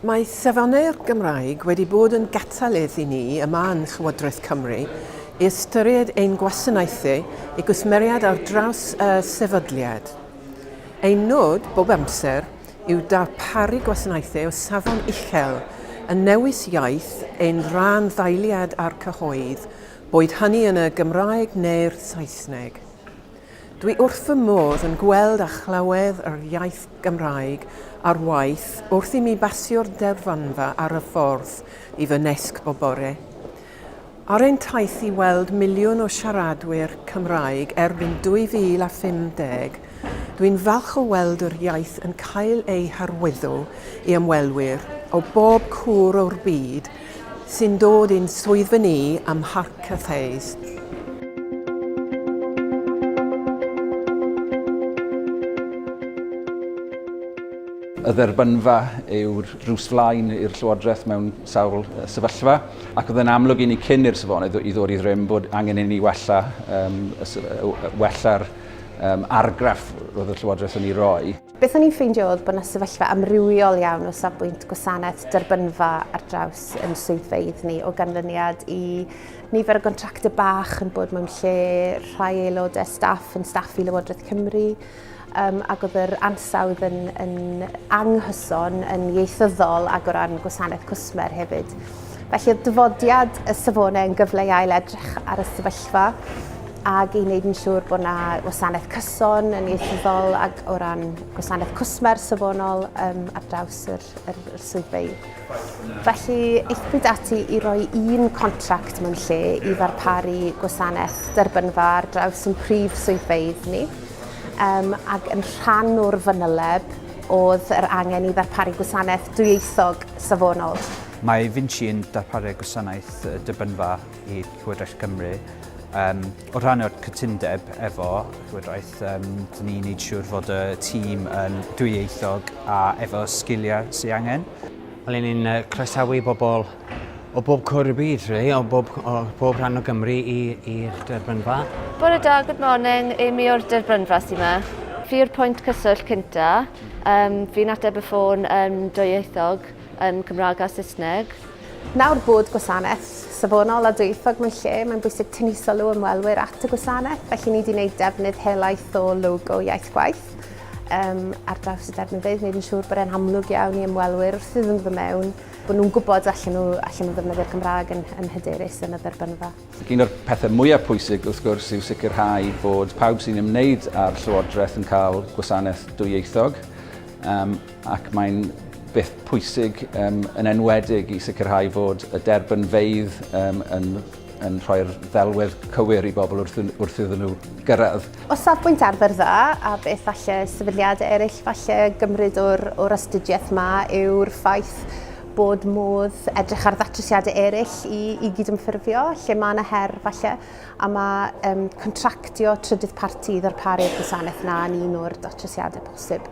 Mae Safonau'r Gymraeg wedi bod yn gatalydd i ni yma yn Llywodraeth Cymru i ystyried ein gwasanaethau i gwsmeriaid ar draws y sefydliad. Ein nod, bob amser, yw darparu gwasanaethau o safon uchel yn newis iaith ein rhan-ddeiliad a'r cyhoedd, boed hynny yn y Gymraeg neu'r Saesneg. Dwi wrth fy modd yn gweld a chlywed yr iaith Gymraeg ar waith wrth i mi basio'r derfynfa ar y ffordd i fy nesg bob bore. Ar ein taith i weld miliwn o siaradwyr Cymraeg erbyn 2050, dwi'n falch o weld yr iaith yn cael ei harwyddo i ymwelwyr o bob cwr o'r byd sy'n dod i'n swyddfa ni ym Mharc Cathays. Y dderbynfa yw'r drws flaen i'r Llywodraeth mewn sawl sefyllfa, ac oedd yn amlwg i ni cyn i'r safonau i ddod i rym bod angen i ni wella, um, wella'r um, argraff roedd y Llywodraeth yn ei roi. Beth o'n i'n ffeindio oedd bod yna sefyllfa amrywiol iawn o safbwynt gwasanaeth derbynfa ar draws yn swyddfeydd ni o ganlyniad i nifer o gontractau bach yn bod mewn lle rhai aelodau staff yn staff i Lywodraeth Cymru um, ac oedd yr ansawdd yn, yn anghyson yn ieithyddol ac o ran gwasanaeth cwsmer hefyd. Felly oedd dyfodiad y safonau yn gyfle i ail edrych ar y sefyllfa ac i wneud yn siŵr bod yna wasanaeth cyson yn ieithyddol ac o ran gwasanaeth cwsmer safonol um, ar draws yr, yr, yr swyddfeydd. Felly, aethpwyd ati i roi un contract mewn lle i ddarparu gwasanaeth derbynfa ar draws yn prif swyddfeydd ni. Um, ac yn rhan o'r fanyleb oedd yr angen i ddarparu gwasanaeth dwyieithog safonol. Mae Vinci yn darparu gwasanaeth derbynfa i Llywodraeth Cymru. Um, o rhan o'r cytundeb efo Llywodraeth, um, dyn ni'n neud siŵr fod y tîm yn dwyieithog a efo sgiliau sy'n angen. Wel, ni'n croesawu bobl o bob cwr y byd, really, o bob, o bob rhan o Gymru i'r derbynfa. Bore da, good morning. Amy o'r derbynfa sy'n yma. Fi yw'r pwynt cyswllt cynta. Um, fi'n ateb y ffôn yn dwyieithog, yn Cymraeg a Saesneg. Nawr bod gwasanaeth safonol a dwyieithog mewn lle, mae'n bwysig tynnu sylw ymwelwyr at y gwasanaeth, felly ni wedi gwneud defnydd helaeth o logo Iaith Gwaith um, ar draws y derbynfeydd, wneud yn siŵr bod e'n amlwg iawn i ymwelwyr wrth iddyn nhw ddod mewn, bod nhw'n gwybod allan nhw, allan nhw ddefnyddio'r Gymraeg yn, yn hyderus yn y dderbynfa. Ac un o'r pethau mwyaf pwysig, wrth gwrs, yw sicrhau bod pawb sy'n ymwneud â'r Llywodraeth yn cael gwasanaeth dwyieithog. Um, ac mae'n beth pwysig um, yn enwedig i sicrhau fod y derbynfeydd um, yn, yn rhoi'r ddelwedd cywir i bobl wrth, wrth iddyn nhw gyrraedd. O safbwynt arfer dda, a beth falle sefydliadau eraill falle gymryd o'r, or astudiaeth ma yw'r ffaith bod modd edrych ar ddatrysiadau eraill i, i gydymffurfio, lle mae yna her falle, a mae um, contractio trydydd parti i ddarparu'r gwasanaeth na yn un o'r datrysiadau posib.